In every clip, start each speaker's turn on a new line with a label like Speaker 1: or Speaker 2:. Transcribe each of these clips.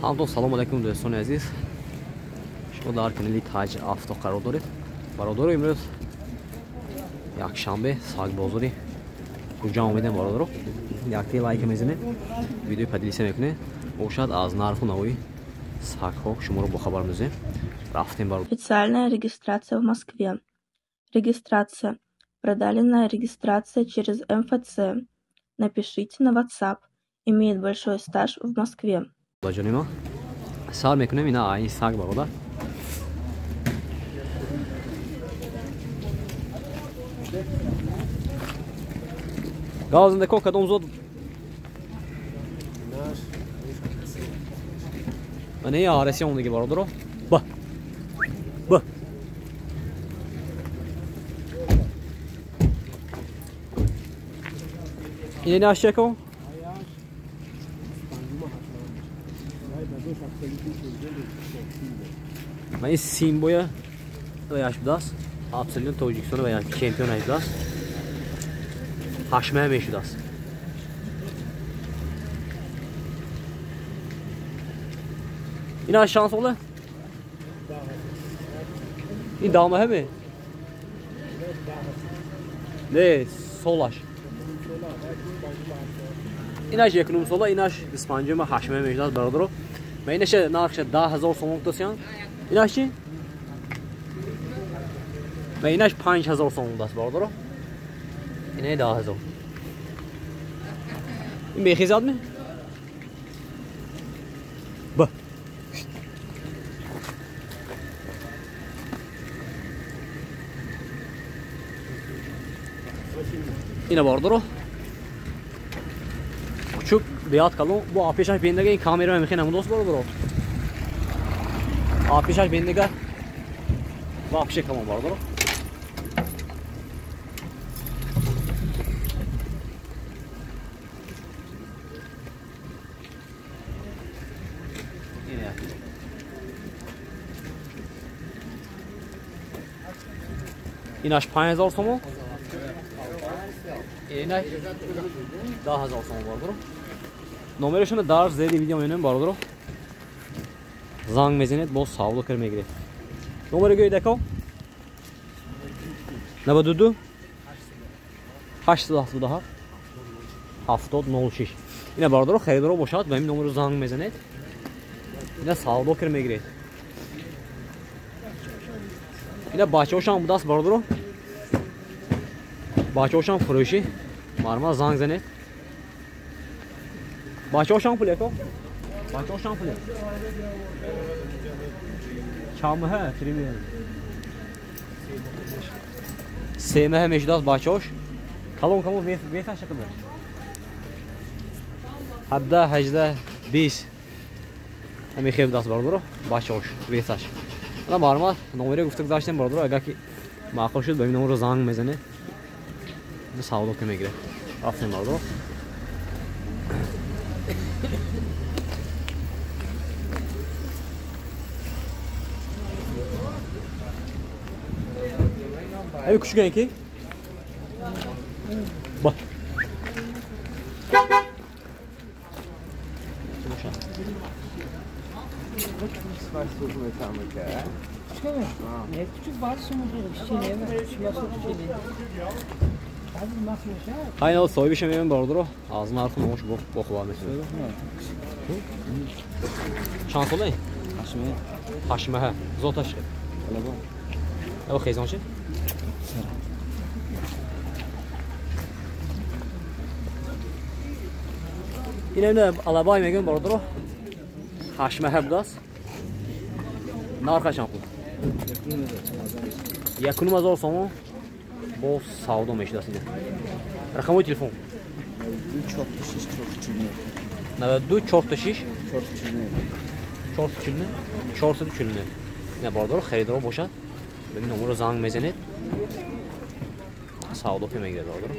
Speaker 1: Ҳамдон салом алайкум дӯстони азиз. Шумо дар канали Таҷ Авто қарор доред. Бародаро, имрӯз якшанбе сагбозори куҷа омедем бародаро. Якте лайк мезанед, видеои поделиться мекунед. Бошад аз нарху навои сагҳо шуморо бохабар мезем. Рафтем бародаро.
Speaker 2: Официальная регистрация в Москве. Регистрация. Продалена регистрация через МФЦ. Напишите на WhatsApp. Имеет большой стаж в Москве.
Speaker 1: Ҷони ма сар мекунем ина ин саг бародар. Галзиндако кадом зод? Мана ин араси омдаги бародаро. Ба. Ба. Ин ашеко? Ман ин Симбоя ваяш будааст. Абсолютно Тоҷикистон ваяш чемпион будааст. Ҳашмая мешудааст. Ин аз чанд сола? Ин 10 моҳа ме? Не, солаш. Инаш 1.5 сола, инаш 25 моҳ ҳашмая мешудааст бародаро. Ма инаша нархша 10 000 сомон гуфтасян. Инаш чи? Ма инаш 5000 сомон даст бародаро. Инаи 10 000. Ин бехизад ме? Ба. Ина бародаро. Кучук бият калон бо апешаш бендага ин камера мехе намудост бародаро. Апешаш бендага ва апеше калон бародаро. Инаш 5000 сомон. Инаш 10 000 сомон бародаро. Номерашонро дар зери видео мемонем бародаро. Занг мезанед, боз савдо кар мегиред. Номери гӯед ако? 92 877 70 06. Ина бародаро, харидоро бошад, ба ин номеро занг мезанед. Ина савдо кар мегиред. Ина бачаҳошам будааст бародаро. Бачаҳошам фурӯшӣ. Марма занг занед. Бачаҳошам пул яко? Бачаҳошам пул. Чанд моҳа? Примерно. 3 моҳа мешудааст бачаҳош. Калон калон весаш чақадар? 17, 18, 20. Ҳамин хел будааст бародаро, бачаҳош весаш. Ана марма номере гуфта гузаштем бародаро, агар ки маъқул шуд ба ин номеро занг мезанед. Савдо ки мегиред. Рафтем бародаро. Ҳами кучукен ки? Ба.
Speaker 3: Ne küçük bazı
Speaker 1: Айнал соҳибиша меём бародаро, аз нарху номош бохабар мешавед. Чанд солаи? 8 моҳа. Зоташ чӣ? Ава хезон чи? Ина алабай мегӯям бародаро, 8 моҳа будааст. Нархаш чанд пул? 1.5 ҳазор сомон бо савдо мешудааст ина. Рақамҳои телефон? 92 46 449 449. Ина бародаро, харидоро бошад, ба ин номеро занг мезанед. Савдо ки мегиред бародаро.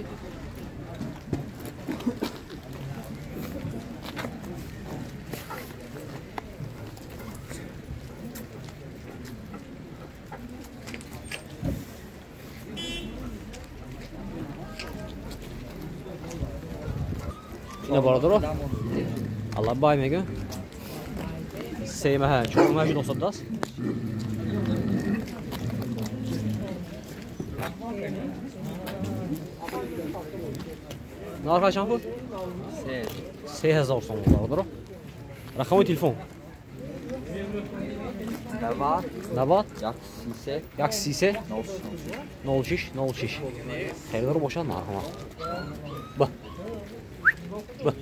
Speaker 1: Ина бародаро, аллабай мегӯ. Се маҳа, 4 маҳа шуд осадааст. Нархаш чанд буд? 3000 сомон бародаро. Рақами телефон?
Speaker 4: 90
Speaker 1: 90
Speaker 4: 133
Speaker 1: 133 06 06. Харидор бошад, марҳамат. Ба. Ба.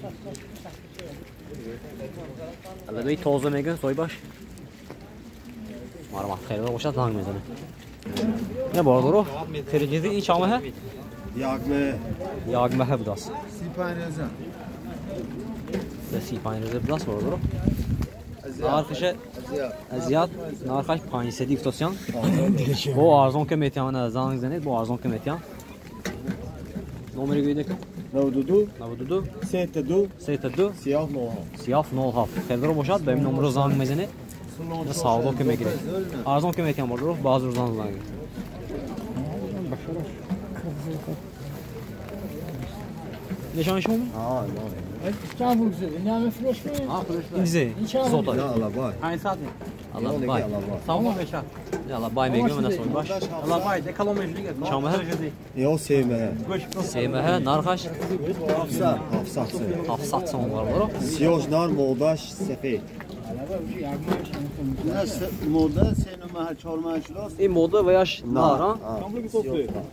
Speaker 1: Алабаи тоза мегӯян соҳибаш. Марҳамат, харидор бошад, занг мезанем. Не бародаро, қирғизи ин чанд маҳа?
Speaker 5: Як маҳ.
Speaker 1: 1 маҳа будааст.
Speaker 5: 35 рӯза.
Speaker 1: 35 рӯза будааст бародаро. Нархиша азият, нархаш 500 гуфтосян. Бо арзон ка метиҳан, занг занед, бо арзон ка метиҳан. Номери гӯед ка?
Speaker 5: 92
Speaker 1: 92
Speaker 5: 32
Speaker 1: 32
Speaker 5: 37 07.
Speaker 1: 37 07. Харидор бошад, ба ин номеро занг мезанед. Савдо ка мегиред. Арзон ка метиҳан бародаро, баъзе занг занг. Нишони шумо?
Speaker 3: Чанд пул зид? Ин ҳаме фурӯш
Speaker 1: Ин зе? Сота.
Speaker 5: Алабай.
Speaker 4: 500.
Speaker 1: Алабай.
Speaker 4: Салом меша.
Speaker 1: Алабай мегӯям на соҳибаш.
Speaker 4: Алабай, де калом меша дига.
Speaker 1: Чанд маҳа?
Speaker 5: Ё 3 маҳ.
Speaker 1: 3 маҳа, нархаш?
Speaker 5: 700. 700 сом.
Speaker 1: 700 сом бародаро.
Speaker 5: Сиёш нар, модаш сефед.
Speaker 6: Мода 3 маҳ, 4 маҳ шудааст.
Speaker 1: Ин мода ва яш нар, а?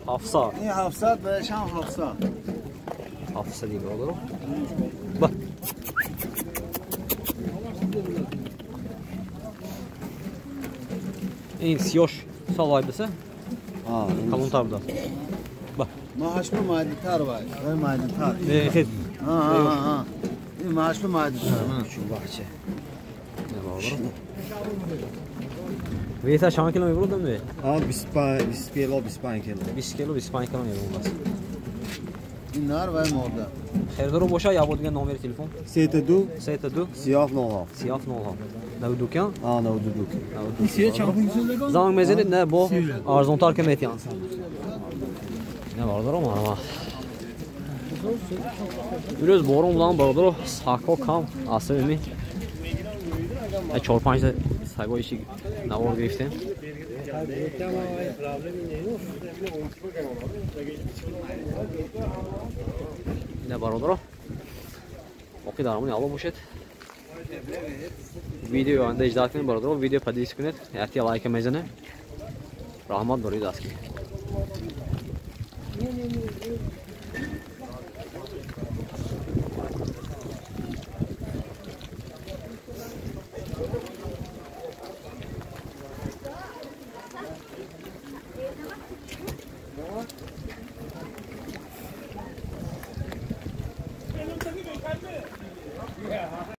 Speaker 1: 700.
Speaker 6: Ин 700 ва яшам 700.
Speaker 1: 700 бародаро. Ба. Ин сиёш солай биса? Калонтар будааст. Ба.
Speaker 6: Маҳашба майдитар вай. Вай майдитар.
Speaker 1: Не, хед.
Speaker 6: Ҳа. Ин маҳашба майдитар.
Speaker 5: Чун бача.
Speaker 1: Не бародаро. Веса чанд кило мебурдам не?
Speaker 5: 25 20 кило, 25 кило.
Speaker 1: 20 кило, 25 кило мебурдааст.
Speaker 6: Ин нар вай мода.
Speaker 1: Харидоро бошад, як бор дига номери телефон.
Speaker 5: 32
Speaker 1: 32
Speaker 5: 37 07.
Speaker 1: 37 07. 92 кан?
Speaker 5: А, 92.
Speaker 1: 92. Занг мезанед, не бо арзонтар ка метиҳанд. Не бародаро, марҳамат. Имрӯз борон будан бародаро, сагҳо кам асабими. Чор панҷта сагҳои чи навор гирифтем. Не бародаро, боқӣ дар амони Алло бошед. Видеои оянда иҷдат кунед бародаро, видео подпись кунед, яти лайка мезанем. Раҳмат барои дастгирӣ.
Speaker 7: Yeah.